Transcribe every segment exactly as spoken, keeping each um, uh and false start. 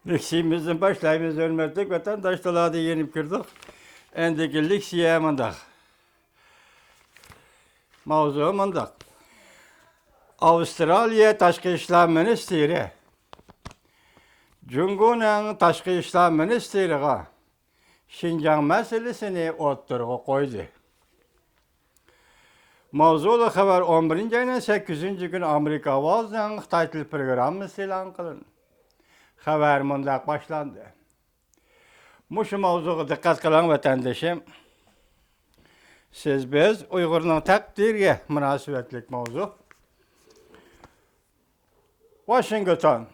لېكسىيىمىزنى باشلايمىز، ھۆرمەتلىك ۋەتەنداشلار، يېنىپ كىردۇق. ئەندىكى لېكسىيە مۇنداق. ماۋزۇ مۇنداق. ئاۋسترالىيە تاشقى ئىشلار مىنىستىرى جۇڭگونىڭ تاشقى ئىشلار مىنىستىرىغا شىنجاڭ مەسىلىسىنى ئوتتۇرىغا قويدى. ماۋزۇلۇق خەۋەر ئون بىرىنچى ئاينىڭ سەككىزىنچى كۈنى ئامېرىكا ئاۋازىنىڭ خىتاي تىل پروگراممىسى ئېلان قىلىندى. خەۋەر مۇنداق باشلاندى. مۇشۇ ماۋزۇغا دىققەت قىلىڭ، ۋەتەندىشىم. سىز، بىز ئۇيغۇرنىڭ تەقدىرىگە مۇناسىۋەتلىك ماۋزۇ. ۋاشىنگتون.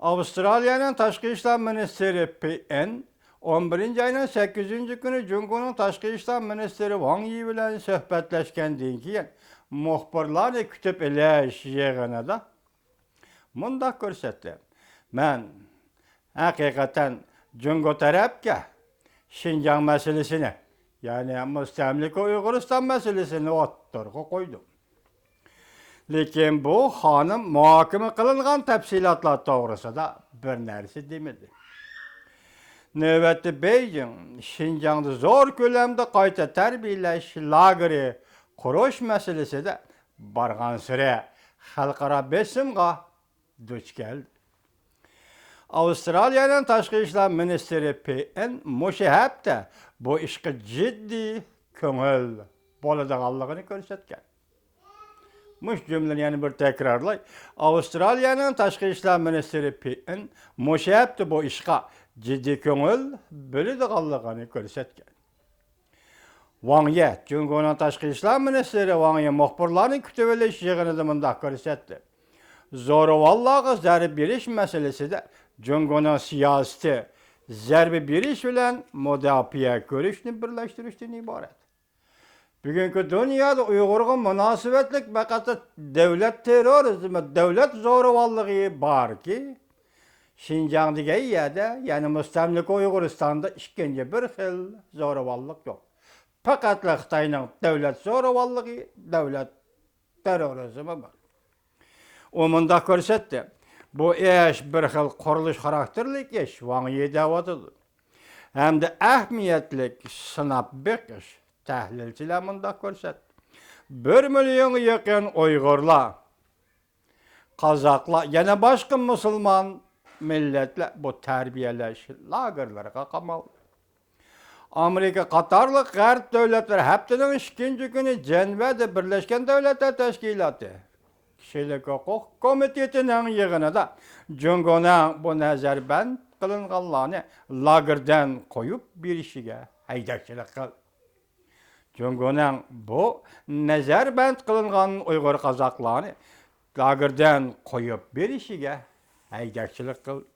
ئاۋسترالىيەنىڭ تاشقى ئىشلار مىنىستىرى پېن ئون بىرىنچى ئاينىڭ سەككىزىنچى كۈنى جۇڭگونىڭ تاشقى ئىشلار مىنىستىرى ۋاڭ يى بىلەن سۆھبەتلەشكەندىن كېيىن، مۇخبىرلارنى كۈتۈپ ئېلىش يىغىنىدا مۇنداق كۆرسەتتى. مەن ھەقىقەتەن جۇڭگو تەرەپكە شىنجاڭ مەسىلىسىنى، يەنى مۇستەملىكە ئۇيغۇرىستان مەسىلىسىنى ئوتتۇرىغا قويدۇم. لېكىن بۇ خانىم مۇھاكىمە قىلىنغان تەپسىلاتلار توغرىسىدا بىر نەرسە دېمىدى. نۆۋەتتە بېيجىڭ شىنجاڭدا زور كۆلەمدە قايتا تەربىيەلەش لاگېرى قۇرۇش مەسىلىسىدە بارغانسېرى خەلقئارا بېسىمغا دۇچ كەلدى. ئاۋسترالىيەنىڭ تاشقى ئىشلار مىنىستىرى پېن مۇشۇ ھەپتە بۇ ئىشقا جىددىي كۆڭۈل بۆلىدىغانلىقىنى كۆرسەتكەن. مۇشۇ جۈملىنى يەنە بىر تەكرارلاي. ئاۋسترالىيەنىڭ تاشقى ئىشلار مىنىستىرى پېن مۇشۇ ھەپتە بۇ ئىشقا جىددىي كۆڭۈل بۆلىدىغانلىقىنى كۆرسەتكەن. ۋاڭ يى، جۇڭگونىڭ تاشقى ئىشلار مىنىستىرى ۋاڭ يى مۇخبىرلارنى كۈتۈۋېلىش يىغىنىدا مۇنداق كۆرسەتتى. زورىۋاللارغا زەربە بېرىش مەسىلىسىدە جۇڭگونىڭ سىياسىتى زەربە بېرىش بىلەن مۇداپىئە كۆرۈشنى بىرلەشتۈرۈشتىن ئىبارەت. بۈگۈنكى دۇنيادا ئۇيغۇرغا مۇناسىۋەتلىك بىر قاتار دۆلەت تېررورىزمى، دۆلەت زورىۋاللىقى باركى، شىنجاڭ دېگەن يەردە، يەنى مۇستەملىكە ئۇيغۇرىستاندا ئىككىنچى بىر خىل زورىۋاللىق يوق. پەقەتلا خىتاينىڭ دۆلەت زورىۋاللىقى، دۆلەت تېررورىزمى بار. ئۇ مۇنداق كۆرسەتتى، بۇ ئىش بىر خىل قۇرۇلۇش خاراكتېرلىك ئىش، ۋاڭ يى دەۋاتىدۇ. ھەمدە ئەھمىيەتلىك سىناپ بېقىش، تەھلىلچىلەر مۇنداق كۆرسەتتى. بىر مىليونغا يېقىن ئۇيغۇرلار، قازاقلار، يەنە باشقا مۇسۇلمان مىللەتلەر بۇ تەربىيەلەش لاگېرلىرىغا قامالدى. ئامېرىكا قاتارلىق غەرب دۆلەتلىرى ھەپتىنىڭ ئىككىنچى كۈنى جەنۋەدە بىرلەشكەن دۆلەتلەر تەشكىلاتى كىشىلىك ھوقۇق كومىتېتىنىڭ يىغىنىدا جۇڭگونىڭ بۇ نەزەربەند قىلىنغانلارنى لاگېردىن قويۇپ بېرىشىگە ھەيدەكچىلىك قىلدى. جۇڭگونىڭ بۇ نەزەربەند قىلىنغان ئۇيغۇر قازاقلارنى لاگېردىن قويۇپ بېرىشىگە ھەيدەكچىلىك قىلدى.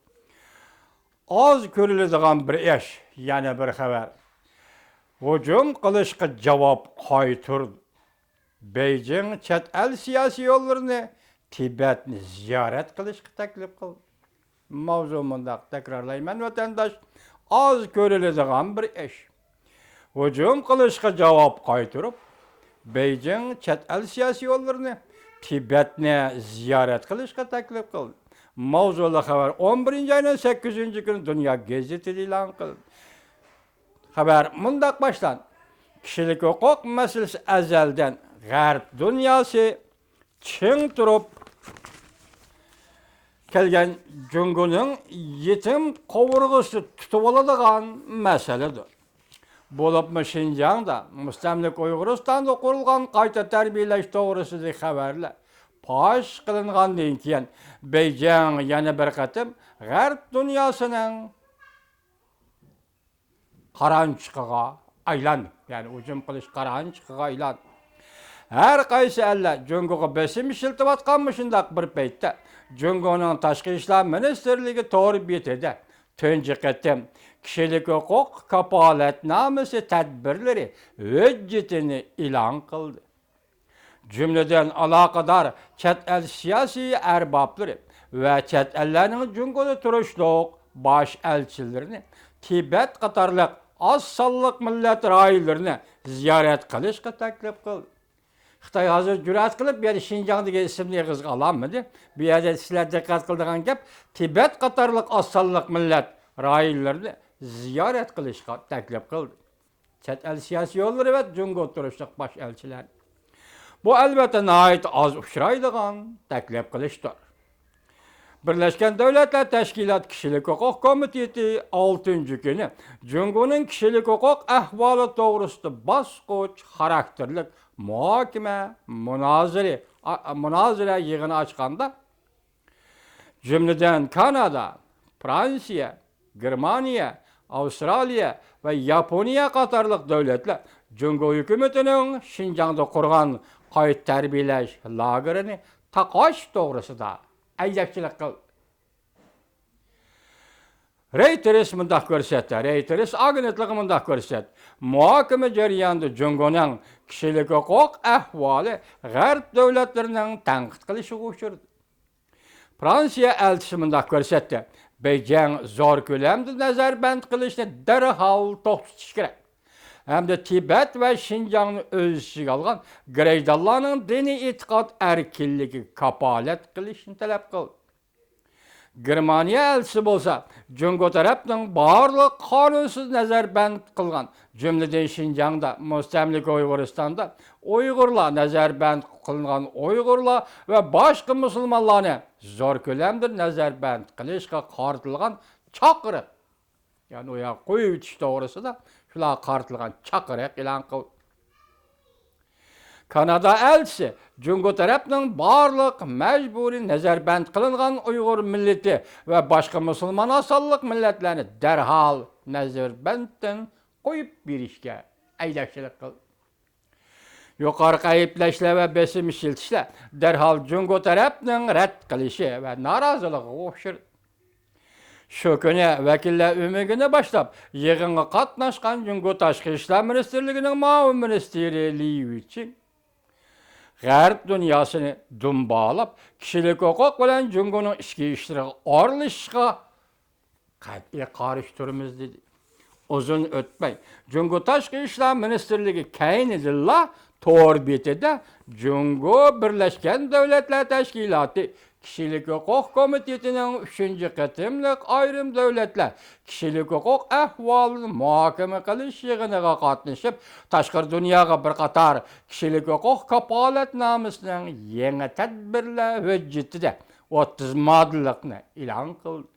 ئاز كۆرۈلىدىغان بىر ئىش، يەنە بىر خەۋەر. ھۇجۇم قىلىشقا جاۋاب قايتۇردى. بېيجىڭ چەت ئەل سىياسىيونلىرىنى تىبەتنى زىيارەت قىلىشقا تەكلىپ قىلدى. ماۋزۇ مۇنداق، تەكرارلايمەن، ۋەتەنداش، ئاز كۆرۈلىدىغان بىر ئىش. ھۇجۇم قىلىشقا جاۋاب قايتۇرۇپ، بېيجىڭ چەت ئەل سىياسىيونلىرىنى تىبەتنى زىيارەت قىلىشقا تەكلىپ قىلدى. ماۋزۇلۇق خەۋەر ئون بىرىنچى ئاينىڭ سەككىزىنچى كۈنى دۇنيا گېزىتىدە ئېلان قىلدى. خەۋەر مۇنداق باشلاندى. كىشىلىك ھوقۇق مەسىلىسى ئەزەلدىن غەرب دۇنياسى چىڭ تۇرۇپ كەلگەن جۇڭگونىڭ يېتىم قوۋۇرغىسى تۇتۇۋالىدىغان مەسىلىدۇر. بولۇپمۇ شىنجاڭدا، مۇستەملىكە ئۇيغۇرىستاندا قۇرۇلغان قايتا تەربىيەلەش توغرىسىدىكى خەۋەرلەر پاش قىلىنغاندىن كېيىن، بېيجىڭ يەنە بىر قېتىم غەرب دۇنياسىنىڭ قارانچۇقىغا ئايلاندى. يەنى ھۇجۇم قىلىش قارانچۇقىغا ئايلاندى. ھەر قايسى ئەللەر جۇڭگوغا بېسىم ئىشلىتىۋاتقان مۇشۇنداق بىر پەيتتە، جۇڭگونىڭ تاشقى ئىشلار مىنىستىرلىكى تور بېتىدە تۇنجى قېتىم كىشىلىك ھوقۇق كاپالەتنامىسى تەدبىرلىرى ھۆججىتىنى ئېلان قىلدى. جۈملىدىن، ئالاقىدار چەت ئەل سىياسىي ئەربابلىرى ۋە چەت ئەللەرنىڭ جۇڭگودا تۇرۇشلۇق باش ئەلچىلىرىنى تىبەت قاتارلىق ئاز سانلىق مىللەت رايونلىرىنى زىيارەت قىلىشقا تەكلىپ قىلدى. خىتاي ھازىر جۈرئەت قىلىپ يەنە شىنجاڭ دېگەن ئىسىمنى ئېغىزغا ئالالمىدى. بۇ يەردە سىلەر دىققەت قىلىدىغان گەپ، تىبەت قاتارلىق ئاز سانلىق مىللەت رايونلىرىنى زىيارەت قىلىشقا تەكلىپ قىلدى. چەت ئەل سىياسىي يوللىرى ۋە جۇڭگو تۇرۇشلۇق باش ئەلچىلەر. بۇ، ئەلۋەتتە، ناھايىتى ئاز ئۇچرايدىغان تەكلىپ قىلىشتۇر. بىرلەشكەن دۆلەتلەر تەشكىلاتى كىشىلىك ھوقۇق كومىتېتى ئالتىنچى كۈنى جۇڭگونىڭ كىشىلىك ھوقۇق ئەھۋالى توغرىسىدا باسقۇچ خاراكتېرلىك مۇھاكىمە، مۇنازىرە، ئا-، مۇنازىرە يىغىنى ئاچقاندا، جۈملىدىن كانادا، فرانسىيە، گېرمانىيە، ئاۋسترالىيە ۋە ياپونىيە قاتارلىق دۆلەتلەر جۇڭگو ھۆكۈمىتىنىڭ شىنجاڭدا قۇرغان قايتا تەربىيەلەش لاگېرىنى تاقاش توغرىسىدا ئەيدەكچىلىك قىلدى. رەيتېرس مۇنداق كۆرسەتتى، رەيتېرس ئاگېنتلىقى مۇنداق كۆرسەتتى، مۇھاكىمە جەريانىدا جۇڭگونىڭ كىشىلىك ھوقۇق ئەھۋالى غەرب دۆلەتلىرىنىڭ تەنقىد قىلىشىغا ئۇچرىدى. فرانسىيە ئەلچىسى مۇنداق كۆرسەتتى، بېيجىڭ زور كۆلەمدە نەزەربەند قىلىشنى دەرھال توختىتىش كېرەك ھەمدە تىبەت ۋە شىنجاڭنى ئۆز ئىچىگە ئالغان گىرەيدانلارنىڭ دىنىي ئېتىقاد ئەركىنلىكىگە كاپالەت قىلىشنى تەلەپ قىلدى. گېرمانىيە ئەلچىسى بولسا، جۇڭگو تەرەپنىڭ بارلىق قانۇنسىز نەزەربەند قىلغان، جۈملىدىن شىنجاڭدا، مۇستەملىكە ئۇيغۇرىستاندا ئۇيغۇرلار، نەزەربەند قىلىنغان ئۇيغۇرلار ۋە باشقا مۇسۇلمانلارنى زور كۆلەمدە نەزەربەند قىلىشقا قارىتىلغان چاقىرىق، يەنى ئۇ يەرگە قويۇۋېتىش توغرىسىدا شۇلارغا قارىتىلغان چاقىرىق ئېلان قىلدى. كانادا ئەلچىسى جۇڭگو تەرەپنىڭ بارلىق مەجبۇرىي نەزەربەند قىلىنغان ئۇيغۇر مىللىتى ۋە باشقا مۇسۇلمان ئاز سانلىق مىللەتلەرنى دەرھال نەزەربەندتىن قويۇپ بېرىشكە ئەيدەكچىلىك قىلدى. يۇقىرىقى ئەيىبلەشلەر ۋە بېسىم ئىشلىتىشلەر دەرھال جۇڭگو تەرەپنىڭ رەت قىلىشى ۋە نارازىلىقىغا ئۇچرىدى. شۇ كۈنى ۋەكىللەر ئۆمىكىنى باشلاپ، يىغىنغا قاتناشقان جۇڭگو تاشقى ئىشلار مىنىستىرلىكىنىڭ مۇئاۋىن مىنىستىرى لى يۈچىڭ غەرب دۇنياسىنى دۇمبالاپ، كىشىلىك ھوقۇق بىلەن جۇڭگونىڭ ئىچكى ئىشلىرىغا ئارىلىشىشقا قەتئىي قارشى تۇرىمىز، دېدى. ئۇزۇن ئۆتمەي، جۇڭگو تاشقى ئىشلار مىنىستىرلىكى كەينىدىنلا تور بېتىدە جۇڭگو بىرلەشكەن دۆلەتلەر تەشكىلاتى كىشىلىك ھوقۇق كومىتېتىنىڭ ئۈچىنچى قېتىملىق ئايرىم دۆلەتلەر كىشىلىك ھوقۇق ئەھۋالىنى مۇھاكىمە قىلىش يىغىنىغا قاتنىشىپ، تاشقىرى دۇنياغا بىر قاتار كىشىلىك ھوقۇق كاپالەتنامىسىنىڭ يېڭى تەدبىرلەر ھۆججىتىدە ئوتتۇز ماددىلىقنى ئېلان قىلدى.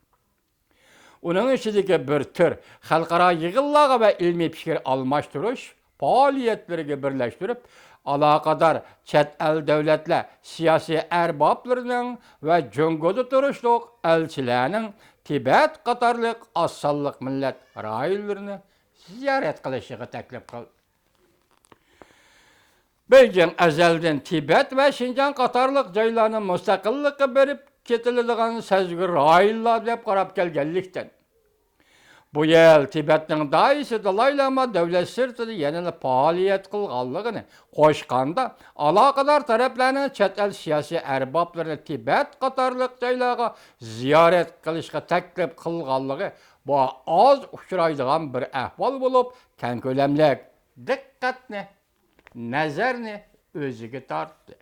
ئۇنىڭ ئىچىدىكى بىر تۈر خەلقئارا يىغىنلارغا ۋە ئىلمىي پىكىر ئالماشتۇرۇش پائالىيەتلىرىگە بىرلەشتۈرۈپ، ئالاقىدار چەت ئەل دۆلەتلەر سىياسىي ئەربابلىرىنىڭ ۋە جۇڭگودا تۇرۇشلۇق ئەلچىلەرنىڭ تىبەت قاتارلىق ئاز سانلىق مىللەت رايونلىرىنى زىيارەت قىلىشىغا تەكلىپ قىلدى. بېيجىڭ ئەزەلدىن تىبەت ۋە شىنجاڭ قاتارلىق جايلارنى مۇستەقىللىققا بېرىپ كېتىلىدىغان سەزگۈر رايونلار دەپ قاراپ كەلگەنلىكتىن، بۇ يىل تىبەتنىڭ داھىيسى دالاي لاما دۆلەت سىرتىدا يەنىلا پائالىيەت قىلغانلىقىنى قوشقاندا، ئالاقىدار تەرەپلەرنىڭ چەت ئەل سىياسىي ئەربابلىرىنى تىبەت قاتارلىق جايلارغا زىيارەت قىلىشقا تەكلىپ قىلغانلىقى، بۇ ئاز ئۇچرايدىغان بىر ئەھۋال بولۇپ، كەڭ كۆلەملىك دىققەتنى، نەزەرنى ئۆزىگە تارتتى.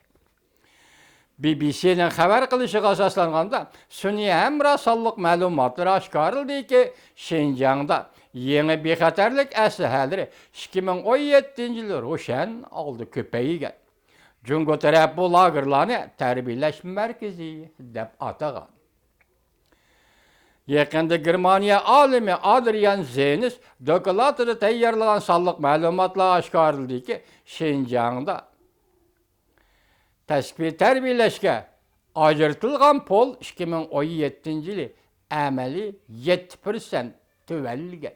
بى بى سىنىڭ خەۋەر قىلىشىغا ئاساسلانغاندا، سۈنئىي ھەمراھ سانلىق مەلۇماتلىرى ئاشكارىلىدىكى، شىنجاڭدا يېڭى بىخەتەرلىك ئەسلىھەلىرى ئىككى مىڭ ئون يەتتىنچى يىلى روشەن ھالدا كۆپەيگەن. جۇڭگو تەرەپ بۇ لاگېرلارنى تەربىيەلەش مەركىزى دەپ ئاتىغان. يېقىندا گېرمانىيە ئالىمى ئادرىيان زېنس دوكلاتىدا تەييارلىغان سانلىق مەلۇماتلار ئاشكارىلىدىكى، شىنجاڭدا تەسپىي تەربىيەلەشكە ئاجرىتىلغان پۇل ئىككى مىڭ ئون يەتتىنچى يىلى ئەمەلىي يەتتە پىرسەنت تۆۋەنلىگەن.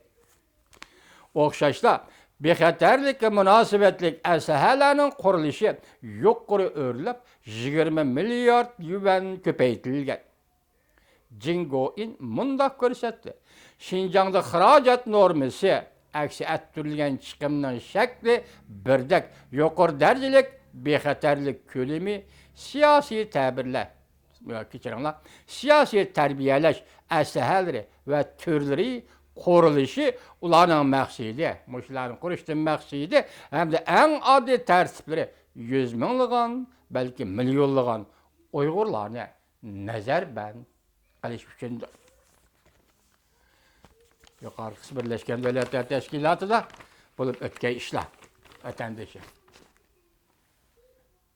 ئوخشاشلا، بىخەتەرلىككە مۇناسىۋەتلىك ئەسلىھەلەرنىڭ قۇرۇلۇشى يۇقىرى ئۆرلەپ، يىگىرمە مىليارد يۈەن كۆپەيتىلگەن. جىڭ گوئىن مۇنداق كۆرسەتتى، شىنجاڭدا خىراجەت نورمىسى، ئەكس ئەتتۈرۈلگەن چىقىمنىڭ شەكلى بىردەك، يۇقىرى دەرىجىلىك بىخەتەرلىك كۆلىمى، سىياسىي تەبىرلەر، كەچۈرۈڭلار، سىياسىي تەربىيەلەش ئەسلىھەلىرى ۋە تۈرلىرى قۇرۇلۇشى، ئۇلارنىڭ مەقسىتى، مۇشۇلارنى قۇرۇشتىن مەقسىتى ھەمدە ئەڭ ئاددىي تەرتىپلىرى يۈز مىڭلىغان، بەلكى مىليونلىغان ئۇيغۇرلارنى نەزەربەند قىلىش ئۈچۈندۇر. يۇقىرىقىسى بىرلەشكەن دۆلەتلەر تەشكىلاتىدا بولۇپ ئۆتكەن ئىشلار، ۋەتەندىشىم.